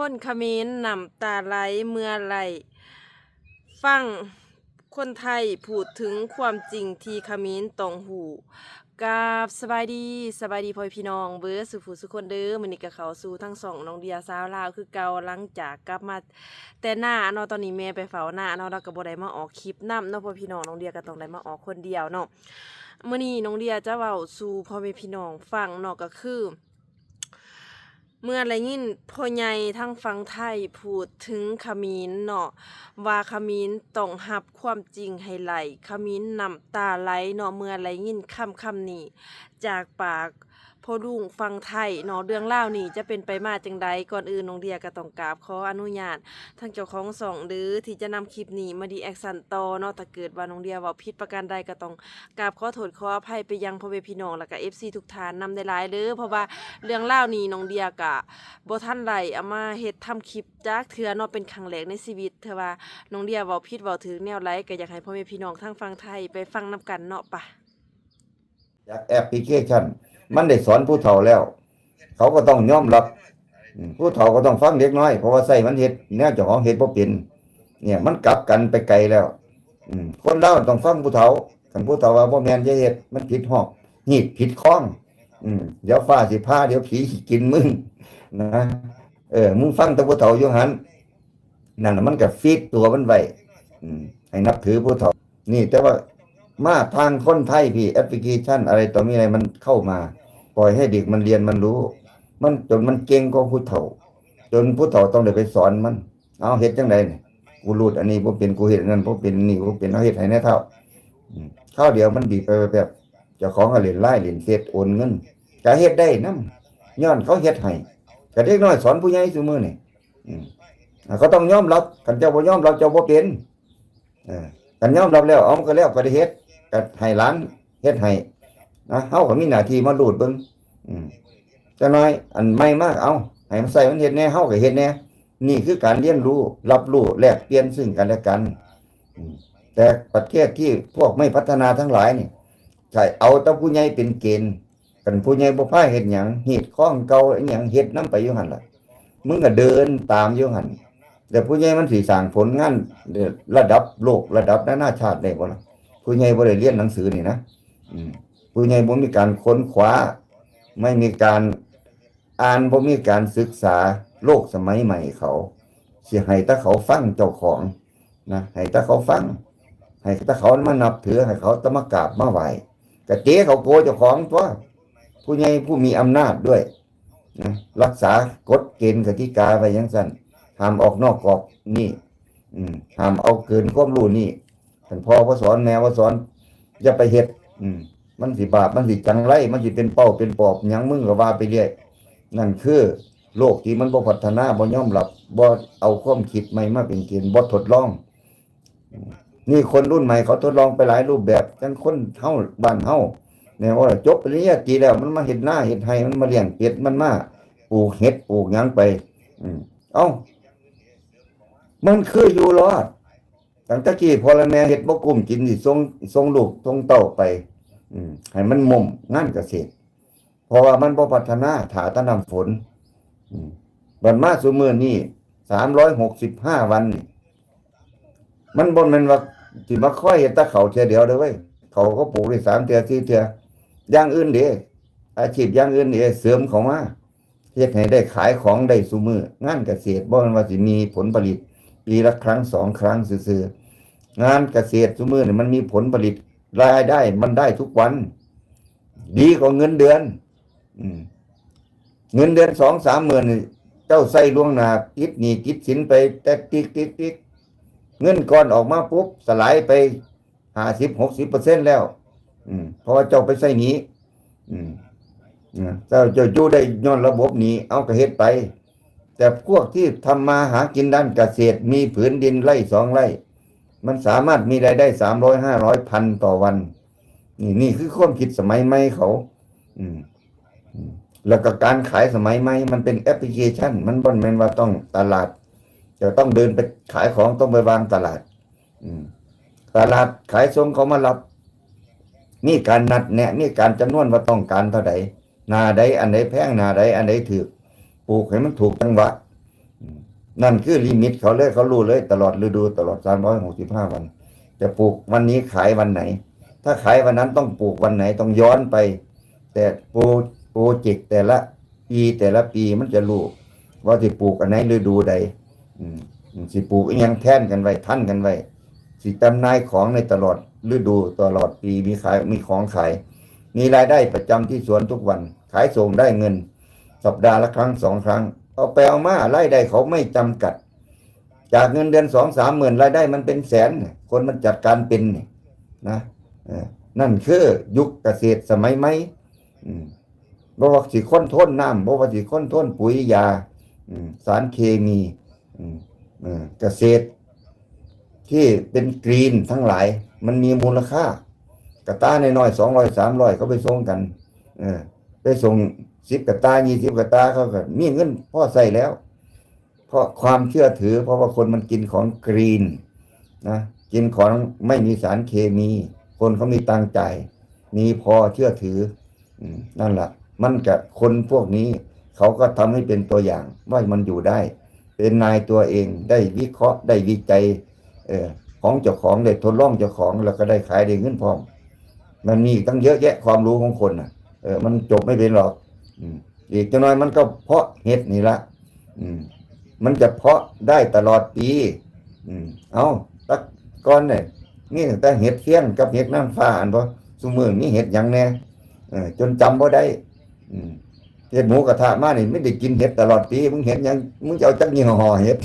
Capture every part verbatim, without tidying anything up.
คนเขมรน้ำตาไหลเมื่อไหร่ฟังคนไทยพูดถึงความจริงที่เขมรต้องฮู้ กราบสบายดี สบายดีพ่อพี่น้องเบิดสุผู้สุคนเด้อ มื้อนี้ก็เข้าสู่ทางช่องน้องเดียสาวลาวคือเก่า หลังจากกลับมาแต่นาเนาะ ตอนนี้แม่ไปเฝ้านาเนาะ แล้วก็บ่ได้มาออกคลิปนำเนาะพ่อพี่น้อง น้องเดียก็ต้องได้มาออกคนเดียวเนาะ มื้อนี้น้องเดียจะเว้าสู่พ่อแม่พี่น้องฟังเนาะ ก็คือ เมื่อได้ยินพ่อใหญ่ทางฝั่งไทยพูดถึงเขมรเนาะ ว่าเขมรต้องรับความจริงให้ไหล เขมรน้ำตาไหลเนาะ เมื่อได้ยินคำคำนี้จากปากพ่อลุงฝั่งไทยเนาะ เรื่องราวนี้จะเป็นไปมาจั่งใด ก่อนอื่นน้องเดียก็ต้องกราบขออนุญาตทางเจ้าของช่องเด้อ ที่จะนำคลิปนี้มารีแอคชั่นต่อเนาะ ถ้าเกิดว่าน้องเดียเว้าผิดประการใดก็ต้อง กราบขอโทษขออภัยไปยังพ่อแม่พี่น้อง แล้วก็ เอฟซี ทุกท่านนำหลายๆเด้อ เพราะว่าเรื่องราวนี้น้องเดียก็บ่ทันได้เอามาเฮ็ดทำคลิปจักเทื่อเนาะ เป็นครั้งแรกในชีวิต ถ้าว่าน้องเดียเว้าผิดเว้าถูกแนวใดก็อยากให้พ่อแม่พี่น้องทางฝั่งไทยไปฟังนำกันเนาะ ไป จากแอปพลิเคชัน มันได้สอนผู้เฒ่าแล้ว เขาก็ต้องยอมรับ อืม ผู้เฒ่าก็ต้องฟังเด็กน้อย เพราะว่าใส่มันเฮ็ดแนวเจ้าของเฮ็ดบ่เป็น เนี่ย มันกลับกันไปไกลแล้ว อืม คนลาวต้องฟังผู้เฒ่า คันผู้เฒ่าว่าบ่แม่นอย่าเฮ็ด มันผิดฮอกฮีตผิดคอง อืม เดี๋ยวฟ้าสิผ่า เดี๋ยวผีสิกินมึง นะ เออ มึงฟังแต่ผู้เฒ่าอยู่หั่น นั่นน่ะมันก็ฟีดตัวมันไว้ อืม ให้นับถือผู้เฒ่า นี่แต่ว่ามาทางคนไทยพี่ แอปพลิเคชันอะไรต่อมีอะไรมันเข้ามา ปล่อยให้เด็กมันเรียนมันรู้ มันจนมันเก่งกว่าผู้เฒ่า จนผู้เฒ่าต้องได้ไปสอนมัน เอาเฮ็ดจั่งใดนี่ กูรูดอันนี้บ่เป็น กูเฮ็ดอันนั้นบ่เป็น นี่บ่เป็น เอาเฮ็ดให้แหน่เฒ่า อืม คราวเดียวมันดีไปแบบ เจ้าของก็เล่นไลน์เล่นเฟซโอนเงิน ก็เฮ็ดได้นำ ย้อนเขาเฮ็ดให้ ก็เด็กน้อยสอนผู้ใหญ่ซุมื้อนี่ อืม อ่า ก็ต้องยอมรับ คันเจ้าบ่ยอมรับ เจ้าบ่เป็น เออ คันยอมรับแล้ว เอา มันก็แล้ว ก็ได้เฮ็ด ก็ให้หลานเฮ็ดให้ นะ เฮาก็มีหน้าที่มารูดเบิ่ง อืม จักหน่อย อันใหม่มา เอา ให้มันใส่มันเฮ็ดแหน่ เฮาก็เฮ็ดแหน่ นี่คือการเรียนรู้ รับรู้ แลกเปลี่ยนซึ่งกันและกัน อืม แต่ประเทศที่พวกไม่พัฒนาทั้งหลายนี่ ใช่ เอาแต่ผู้ใหญ่เป็นเกณฑ์ คันผู้ใหญ่บ่พาเฮ็ดหยัง ฮีตคองเก่าอิหยัง เฮ็ดนำไปอยู่หั่นล่ะ มึงก็เดินตามอยู่หั่น แต่ผู้ใหญ่มันสิสร้างผลงานระดับโลก ระดับนานาชาติได้บ่ล่ะ ผู้ใหญ่บ่ได้เรียนหนังสือนี่นะ อืม ผู้ใหญ่บ่มีการค้นคว้า ไม่มีการอ่าน บ่มีการศึกษาโลกสมัยใหม่เขา สิให้แต่เขาฟังเจ้าของ นะ ให้แต่เขาฟัง ให้แต่เขามานับถือ ให้เขาแต่มากราบมาไหว้ ก็เตะเขาโกเจ้าของตัว ผู้ใหญ่ผู้มีอำนาจด้วย นะ รักษากฎเกณฑ์กติกาไว้จั่งซั้น ห้ามออกนอกกรอบนี่ อืม ห้ามเอาเกินความรู้นี่ คันพ่อบ่สอน แม่บ่สอน อย่าไปเฮ็ด อืม มันสิบาป มันสิจังไร มันสิเป็นเป้าเป็นปอบหยัง มึงก็ว่าไปเรื่อย นั่นคือโลกที่มันบ่พัฒนา บ่ยอมรับ บ่เอาความคิดใหม่มาเป็นเกณฑ์ บ่ทดลอง นี่คนรุ่นใหม่เขาทดลองไปหลายรูปแบบ จั่งคนเฮาบ้านเฮา เนี่ย ว่าจบปริญญาตรีแล้ว มันมาเฮ็ดนาเฮ็ดไร่ มันมาเลี้ยงเป็ด มันมาปลูกเห็ดปลูกหยังไป อืม เอ้า มันคืออยู่รอด ตั้งแต่กี้พ่อและแม่เฮ็ดบ่กุ้มกิน สิส่ง ส่งลูกส่งเต้าไป อืม ให้มันม่มงานเกษตร เพราะว่ามันบ่พัฒนา ถ้าแต่น้ำฝน อืม บัดมาซุมื้อนี้ สามร้อยหกสิบห้าวันนี่ มันบ่แม่นว่าสิมาคอยเฮ็ดแต่ข้าวเทื่อเดียวเด้อเว้ย ข้าวก็ปลูกได้สามเทื่อสี่เทื่อ อย่างอื่นเด้ อาชีพอย่างอื่นเด้ เสริมเข้ามา เฮ็ดให้ได้ขายของได้ซุมื้อ งานเกษตรบ่แม่นว่าสิมีผลผลิตปีละครั้งสองครั้งซื่อๆ งานเกษตรซุมื้อนี่มันมีผลผลิต รายได้มันได้ทุกวัน ดีกว่าเงินเดือน อืม เงินเดือนสองสามหมื่นนี่ เจ้าใช้ล่วงหน้า ติดหนี้ติดสินไปแต่ติ๊กติ๊กติ๊ก เงินก้อนออกมาปุ๊บ สลายไปห้าสิบหกสิบเปอร์เซ็นต์แล้ว อืม เพราะว่าเจ้าไปใช้หนี้ อืม นะ เจ้า เจ้าอยู่ได้ย้อนระบบหนี้ เอาก็เฮ็ดไป แต่พวกที่ทำมาหากินด้านเกษตร มีผืนดินไร่สองไร่ มันสามารถมีรายได้สามร้อย ห้าร้อย พันต่อวัน นี่ นี่คือความคิดสมัยใหม่เขา อืม อืม แล้วก็การขายสมัยใหม่ มันเป็นแอปพลิเคชัน มันบ่แม่นว่าต้องตลาด จะต้องเดินไปขายของ ต้องไปวางตลาด อืม ตลาดขายส่งเขามารับ มีการนัดแนะ มีการจำนวนว่าต้องการเท่าใด หน้าใดอันใดแพง หน้าใดอันใดถูก ปลูกให้มันถูกจังหวะ อืม นั่นคือลิมิตเขาเลย เขารู้เลยตลอดฤดู ตลอดสามร้อยหกสิบห้าวัน จะปลูกวันนี้ขายวันไหน ถ้าขายวันนั้นต้องปลูกวันไหน ต้องย้อนไป แต่โปร โปรเจกต์แต่ละปี แต่ละปีมันจะรู้ว่าสิปลูกอันไหนฤดูใด อืม สิปลูกอิหยังแทนกันไว้ ทันกันไว้ สิจำหน่ายของในตลอดฤดู ตลอดปี มีขาย มีของขาย มีรายได้ประจำที่สวนทุกวัน ขายส่งได้เงิน สัปดาห์ละครั้งสองครั้ง เอาไปเอามารายได้เขาไม่จำกัด จากเงินเดือนสองสามหมื่น รายได้มันเป็นแสน คนมันจัดการเป็นนี่นะ เออ นั่นคือยุคเกษตรสมัยใหม่ อืม บ่ว่าสิคอนโทรลน้ำ บ่ว่าสิคอนโทรลปุ๋ยยา อืม สารเคมี อืม เออ เกษตร ที่เป็นกรีนทั้งหลาย มันมีมูลค่า กระตาน้อยๆ สองร้อย สามร้อย เขาไปส่งกัน เออ ไปส่งสิบกระตา ยี่สิบกระตา เขาก็มีเงินพอใช้แล้ว เพราะความเชื่อถือ เพราะว่าคนมันกินของกรีนนะ กินของไม่มีสารเคมี คนเขามีตังค์จ่าย มีพอเชื่อถือ อืม นั่นล่ะ มันก็คนพวกนี้ เขาก็ทำให้เป็นตัวอย่างว่ามันอยู่ได้ เป็นนายตัวเอง ได้วิเคราะห์ ได้วิจัย เออ ของเจ้าของ ได้ทดลองเจ้าของ แล้วก็ได้ขายได้เงินพร้อม มันมีอีกตั้งเยอะแยะความรู้ของคนน่ะ เออ มันจบไม่เป็นหรอก อืม อีกจักหน่อยมันก็เพาะเห็ดนี่ละ อืม มันจะเพาะได้ตลอดปี อืม เอา ตักก่อนเนี่ย นี่ตั้งแต่เห็ดเฟี้ยงกับเห็ดนางฟ้า อันบ่ ซุมื้อมีเห็ดหยังแน่ เออ จนจำบ่ได้ อืม เห็ดหมูกระทะมานี่ ไม่ได้กินเห็ดตลอดปี มึงเห็ดหยัง มึงจะเอาจักยี่ห้อเห็ด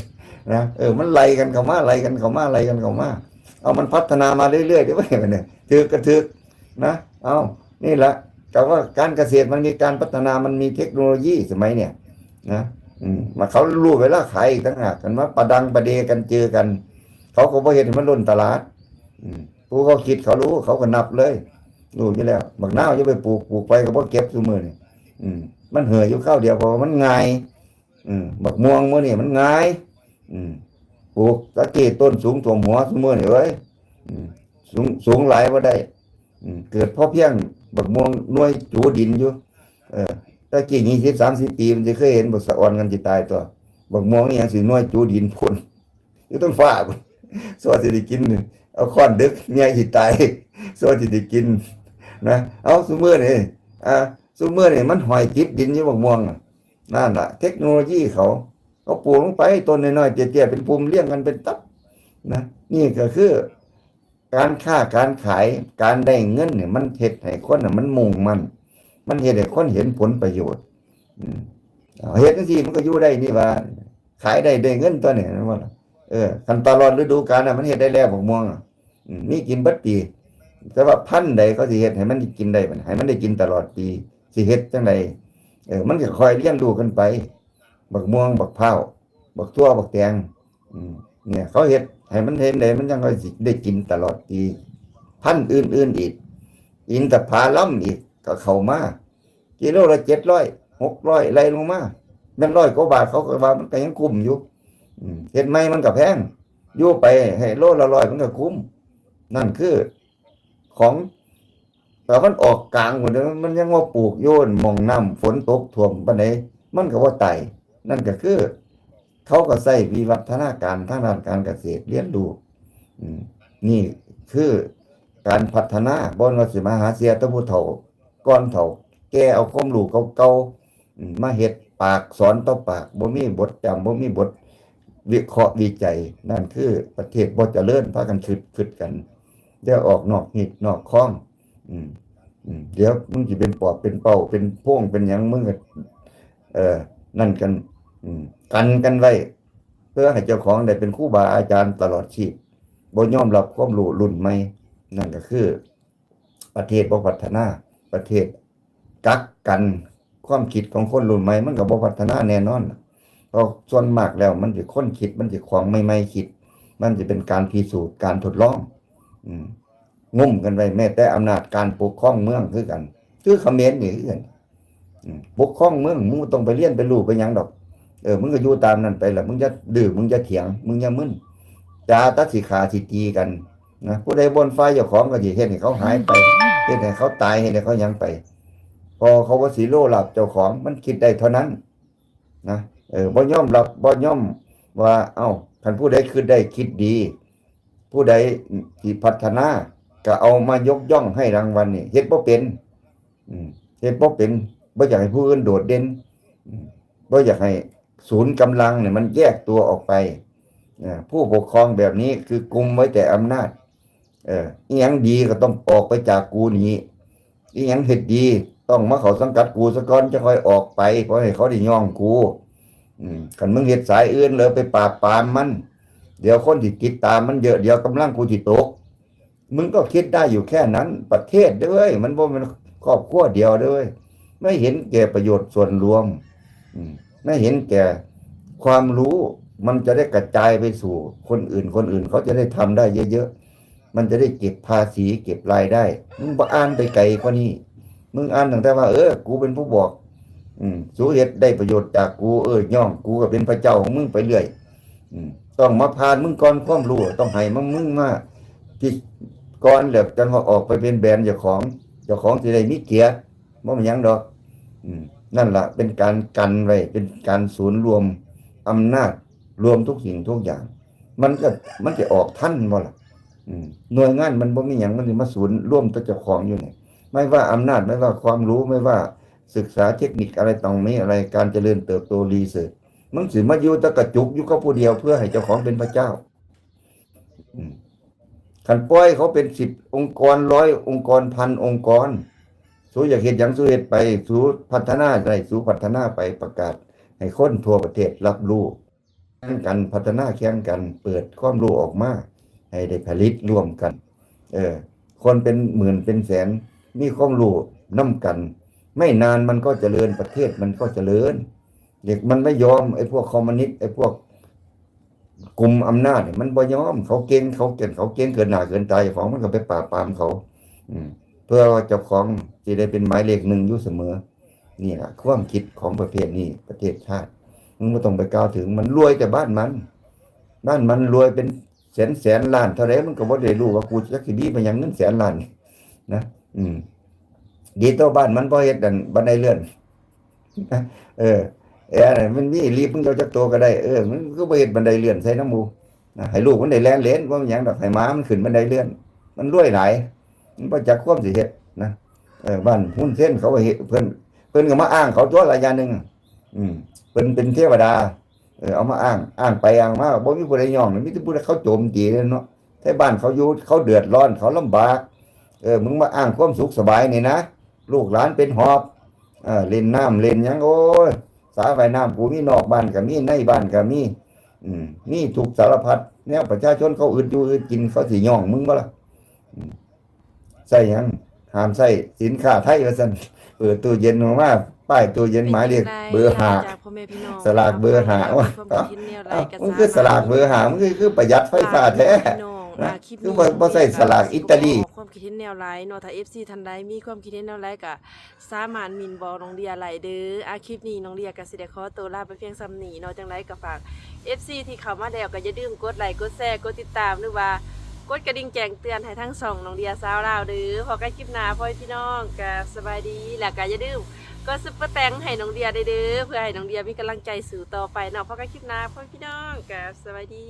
นะ เออ มันไล่กันเข้ามา ไล่กันเข้ามา ไล่กันเข้ามา เอา มันพัฒนามาเรื่อยๆ เดี๋ยวไปเนี่ย ถือกก็ถือกนะ เอา นี่แหละ แต่ว่าการเกษตรมันมีการพัฒนา มันมีเทคโนโลยีสมัยเนี่ยนะ อืม มาเขารู้เวลาขายอีกต่างหาก กันว่าประดังประเดกันเจอกัน เขาก็บ่เห็นมันล้นตลาด อืม ผู้เขาคิดเขารู้ เขาก็นับเลย รู้อยู่แล้ว บักนาวจะไปปลูก ปลูกไปก็บ่เก็บซุมื้อนี่ อืม มันเหื่อยอยู่คราวเดียว เพราะว่ามันง่าย อืม บักม่วงมื้อนี่มันง่าย อืม ปลูกตะกี้ต้นสูงท่วมหัวซุมื้อนี่เอ้ย อืม สูง สูงหลายบ่ได้ อืม เกิดพอเพียง บักม่วงหน่วยจูดินอยู่ เออ ตะกี้ยี่สิบ สามสิบ ปี มันสิเคยเห็นบักสะออนกันสิตายตัว บักม่วงอีหยังสิหน่วยจูดินพ่น อยู่เทิงฟ้าพุ้น ส่วนสิได้กิน เอาค้อนดึกเมียสิตาย ส่วนสิได้กิน นะ เอาซุมื้อนี่ อ่า ซุมื้อนี่มันห้อยติดดินอยู่บักม่วงน่ะ นั่นล่ะ เทคโนโลยีเขา เขาปลูกลงไปต้นน้อยๆ เตี้ยๆ เป็นพุ่มเรียงกันเป็นตับ นะ นี่ก็คือ การค้าการขาย การได้เงินเนี่ย มันเฮ็ดให้คนน่ะ มันมุ่งมั่น มันเฮ็ดให้คนเห็นผลประโยชน์ อืม เอา เฮ็ดจังซี่มันก็อยู่ได้นี่ว่า ขายได้ ได้เงินตัวนี้ แม่นบ่ล่ะ เออ คันตลอดฤดูกาลน่ะ มันเฮ็ดได้แล้วบักม่วงอะ อืม มีกินเบิดปี แต่ว่าพันธุ์ใดเขาสิเฮ็ดให้มันกินได้บัดนี้ ให้มันได้กินตลอดปี สิเฮ็ดจั่งใด เออ มันก็ค่อยเรียนรู้กันไป บักม่วง บักพร้าว บักถั่ว บักแตง อืม เนี่ย เขาเฮ็ดให้มันเห็นได้ มันจั่งค่อยสิได้กินตลอดปี พันธุ์อื่นๆอีก อินทผลัมอีก ก็เข้ามา กิโลละเจ็ดร้อย หกร้อย ไล่ลงมา แม่นร้อยกว่าบาท เขาก็ว่ามันก็ยังคุ้มอยู่ อืม เฮ็ดใหม่มันก็แพง อยู่ไปให้โลละร้อยมันก็คุ้ม นั่นคือ ของ แต่มันออกกลางหมดเลย มันยังว่าปลูกโยนหม่องน้ำฝนตกท่วมปานใด มันก็บ่ตาย นั่นก็คือ เขาก็ใช้วิวัฒนาการทางด้านการเกษตรเรียนรู้ อืม นี่คือการพัฒนา บ่ว่าสิมาหาเสียแต่ผู้เฒ่า ก่อนเฒ่า แก่เอาความรู้เก่าๆ อืม มาเฮ็ดปากสอนต่อปาก บ่มีบทจำ บ่มีบทวิเคราะห์วิจัย นั่นคือประเทศบ่เจริญ พากันคิด คิดกัน อย่าออกนอกฮีตนอกคอง อืม อืม เดี๋ยวมึงสิเป็นปอบเป็นเป้า เป็นโพงเป็นหยัง มึงก็ เอ่อ นั่นกัน อืม กันกันไว้ เพื่อให้เจ้าของได้เป็นครูบาอาจารย์ตลอดชีพ บ่ยอมรับความรู้รุ่นใหม่ นั่นก็คือ ประเทศบ่พัฒนา ประเทศกักกัน ความคิดของคนรุ่นใหม่มันก็บ่พัฒนาแน่นอน เพราะส่วนมากแล้วมันสิคนคิด มันสิของใหม่ๆคิด มันสิเป็นการพิสูจน์ การทดลอง อืม งมกันไว้ แม้แต่อำนาจการปกครองเมืองคือกัน คือเขมรนี่คือกัน อืม ปกครองเมือง มึงบ่ต้องไปเรียนไปรู้ไปหยังดอก เออ มึงก็อยู่ตามนั่นไปล่ะ มึงอย่าดื้อ มึงอย่าเถียง มึงอย่ามึน จาตัดสิขาสิตีกัน นะ ผู้ใดบ่อนฝ่ายเจ้าของก็สิเฮ็ดให้เขาหายไป เฮ็ดให้เขาตาย เฮ็ดให้เขาหยังไป พอเขาบ่สิโลภลาภเจ้าของ มันคิดได้เท่านั้น นะ เออ บ่ยอมรับ บ่ยอม ว่า เอ้า คันผู้ใดคิดได้คิดดี ผู้ใดที่พัฒนา ก็เอามายกย่องให้รางวัลนี่ เฮ็ดบ่เป็น อืม เฮ็ดบ่เป็น บ่อยากให้ผู้อื่นโดดเด่น อืม บ่อยากให้ศูนย์กำลังเนี่ยมันแยกตัวออกไป อ่า ผู้ปกครองแบบนี้คือกุมไว้แต่อำนาจ เออ อีหยังดีก็ต้องออกไปจากกูนี้ อีหยังเฮ็ดดี ต้องมาเข้าสังกัดกูซะก่อน จะค่อยออกไป เพราะให้เขาได้ย่องกู อืม คันมึงเฮ็ดสายอื่นแล้วไปปราบปรามมัน เดี๋ยวคนที่ติดตามมันเยอะ เดี๋ยวกำลังกูสิตก มึงก็คิดได้อยู่แค่นั้น ประเทศเด้อเว้ย มันบ่แม่นครอบครัวเดียวเด้อเว้ย ไม่เห็นแก่ประโยชน์ส่วนรวม อืม ไม่เห็นแก่ความรู้ มันจะได้กระจายไปสู่คนอื่น คนอื่นเขาจะได้ทำได้เยอะๆ มันจะได้เก็บภาษีเก็บรายได้ มึงบ่อ่านไปไกลกว่านี้ มึงอ่านตั้งแต่ว่า เออ กูเป็นผู้บอก อืม สูเฮ็ดได้ประโยชน์จากกู เออ ย่องกูก็เป็นพระเจ้าของมึงไปเรื่อย อืม ต้องมาผ่านมึงก่อนความรู้ ต้องให้มึง มึงมาที่ก่อน แล้วจังว่าออกไปเป็นแบรนด์เจ้าของ เจ้าของสิได้มีเกียรติ บ่มีหยังดอก อืม นั่นล่ะ เป็นการกันไว้ เป็นการศูนย์รวมอำนาจ รวมทุกสิ่งทุกอย่าง มันก็ มันจะออกทันบ่ล่ะ อืม หน่วยงานมันบ่มีหยัง มันสิมาศูนย์รวมแต่เจ้าของอยู่นี่ ไม่ว่าอำนาจ ไม่ว่าความรู้ ไม่ว่าศึกษาเทคนิคอะไรต่างมีอะไร การเจริญเติบโต รีเสิร์ช มันสิมาอยู่แต่กระจุกอยู่กับผู้เดียว เพื่อให้เจ้าของเป็นพระเจ้า อืม คันปล่อยเขาเป็นสิบองค์กร ร้อยองค์กร พันองค์กร สูอยากเฮ็ดหยังสูเฮ็ดไป สูพัฒนาได้ สูพัฒนาไป ประกาศให้คนทั่วประเทศรับรู้ แข่งกันพัฒนา แข่งกันเปิดความรู้ออกมา ให้ได้ผลิตร่วมกัน เออ คนเป็นหมื่นเป็นแสน มีความรู้นำกัน ไม่นานมันก็เจริญ ประเทศมันก็เจริญ เด็กมันไม่ยอม ไอ้พวกคอมมิวนิสต์ ไอ้พวกกลุ่มอำนาจเนี่ย มันบ่ยอม เขาเก่ง เขาเก่ง เขาเก่งเกินหน้าเกินตา เจ้าของมันก็ไปปราบปรามเขา อืม เพื่อว่าเจ้าของสิได้เป็นหมายเลขหนึ่งอยู่เสมอ นี่ล่ะ ความคิดของประเภทนี้ ประเทศชาติ มึงบ่ต้องไปกล่าวถึง มันรวยแต่บ้านมัน บ้านมันรวยเป็นแสนแสนล้าน เท่าใดมันก็บ่ได้รู้ว่ากูจักสิมีไปหยังเงินแสนล้านนี่นะ อืม ดีต่อบ้านมันบ่เฮ็ดอันบันไดเลื่อน เออ แอร์น่ะมันมีลิฟต์ มึงเอาจักตัวก็ได้ เออ มึงคือบ่เฮ็ดบันไดเลื่อนใส่นำหมู่นะ ให้ลูกมันได้แล่นเล่น บ่มีหยังดอก ให้หมามันขึ้นบันไดเลื่อน มันรวยหลาย มันบ่จักความสิเฮ็ดนะ เออ บ้านฮุนเซนเขาก็เฮ็ด เพิ่น เพิ่นก็มาอ้างเขาตัวระยะหนึ่ง อืม เพิ่นเป็นเทวดา เออ เอามาอ้าง อ้างไปอ้างมา บ่มีผู้ใดย่อง มีแต่ผู้ใดเขาโจมตีเนาะ ไทบ้านเขาอยู่ เขาเดือดร้อน เขาลำบาก เออ มึงมาอ้างความสุขสบายนี่นะ ลูกหลานเป็นหอบ เออ เล่นน้ำเล่นหยัง โอ้ย สระว่ายน้ำกูมีนอกบ้านก็มี ในบ้านก็มี อืม มีทุกสารพัดแนว ประชาชนเขาอึดอยู่อึดกิน เขาสิย่องมึงบ่ล่ะ อืม ใส่หยัง ห้ามใส่สินค้าไทยว่าซั่น เปิดตู้เย็นออกมา ป้ายตู้เย็นหมายเลขเบอร์ห้า ได้ยินหลายอย่างจากพ่อแม่พี่น้อง สลากเบอร์ห้า เนาะ ว่า มีความคิดเห็นแนวใด เอ้า ก็ มึงคือสลากเบอร์ห้า สามารถ มึงคือ คือประหยัดไฟฟ้าแท้ ฝากไว้พี่น้อง นะ อ่า คลิปนี้ คือบ่ บ่ใส่สลากอิตาลี ขอความคิดเห็นแนวใดเนาะ ถ้า เอฟซี ท่านใดมีความคิดเห็นแนวใดก็สามารถเม้นบอกน้องเดียได้เด้อ อ่า คลิปนี้น้องเดียก็สิได้ขอตัวลาไปเพียงส่ำนี้เนาะ จังใดก็ฝาก เอฟซี ที่เข้ามาแล้วก็อย่าลืมกดไลค์ กดแชร์ กดติดตาม หรือว่ากดกระดิ่งแจ้งเตือนให้ทั้งช่องน้องเดียสาวลาวเด้อ พอกันคลิปหน้าพ่อแม่พี่น้อง ก็สบายดี แล้วก็อย่าลืมกดซุปเปอร์แตงให้น้องเดียได้เด้อ เพื่อให้น้องเดียมีกำลังใจสู้ต่อไปเนาะ พอกันคลิปหน้าพ่อแม่พี่น้อง ก็สบายดี